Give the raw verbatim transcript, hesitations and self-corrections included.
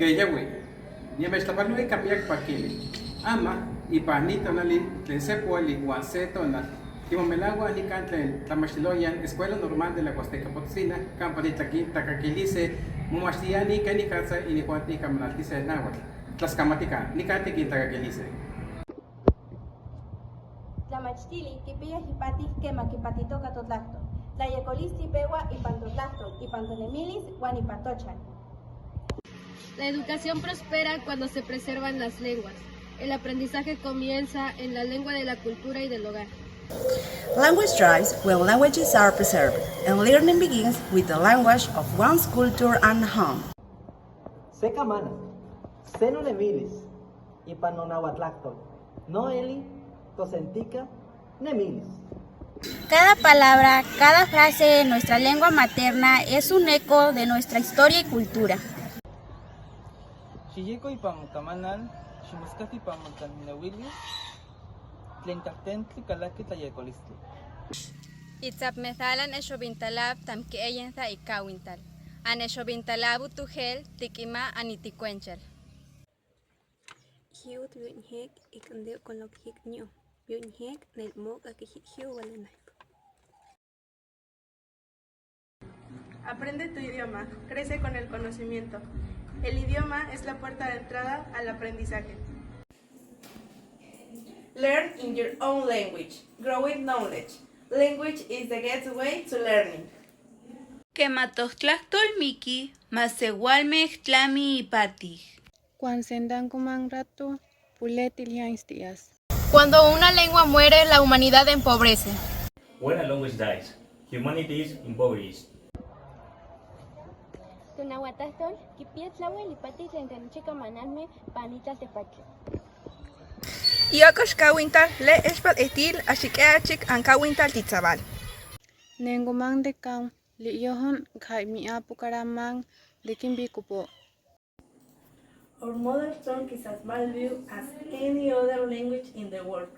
Keyawi, nimechtlapalui kan miak pakili. Ama, ipan ni tonali tlen se poali uan se tonal, timomelauaj nikan tlen tlamachtiloyan Escuela Normal de la Huasteca Potosina, kampa titlaki-, takakilise momachtiani kenikatsa inijuan tikamanaltise nauatl. Tlaskamatikan, nikan tikintakakilise. Tlamachtili kipia ipati kema kipatitoka totlajtol. Tlayekolistli peua ipan totlajtol, ipan tonemilis uan ipan tochal. La educación prospera cuando se preservan las lenguas. El aprendizaje comienza en la lengua de la cultura y del hogar. Language thrives when languages are preserved, and learning begins with the language of one's culture and home. Se kamana, se nonemilis, ipan nonahuatlajtol, noeli, tosentika, nemilis. Cada palabra, cada frase en nuestra lengua materna es un eco de nuestra historia y cultura. Xiyeko ipan mokamanal, ximoskati ipan motalineuili, tlen kajtentli kalaki tlayekolistli. Itsapmejalan exovintalab tamkeeyensa ikawintal. Anexovintalabu tujel tikima anitikuenchal. Jiut biunyjek ik'nde kolokjik nyo. Biunyjek nel mok' akijik jiu walenajto. Aprende tu idioma, crece con el conocimiento. El idioma es la puerta de entrada al aprendizaje. Learn in your own language. Growing knowledge. Language is the gateway to learning. Kema tojtlajtol miki, ma sewalmej tlami ipatij. Kuan sendan kuman rato, puletil yan sti'as. Cuando una lengua muere, la humanidad empobrece. When a language dies, humanity is impoverished. Tonahuatlajtol kipia tlauel ipati tlen tenochikamanalme pan ni tlaltepaktli. Iyokox kawintal le expatejtil axik'e achik ankawintal titzabal. Nenkoman de kaw, li'yojon kjai mi'apu karaman de kin bikupo. Our mother tongue is as valuable as any other language in the world.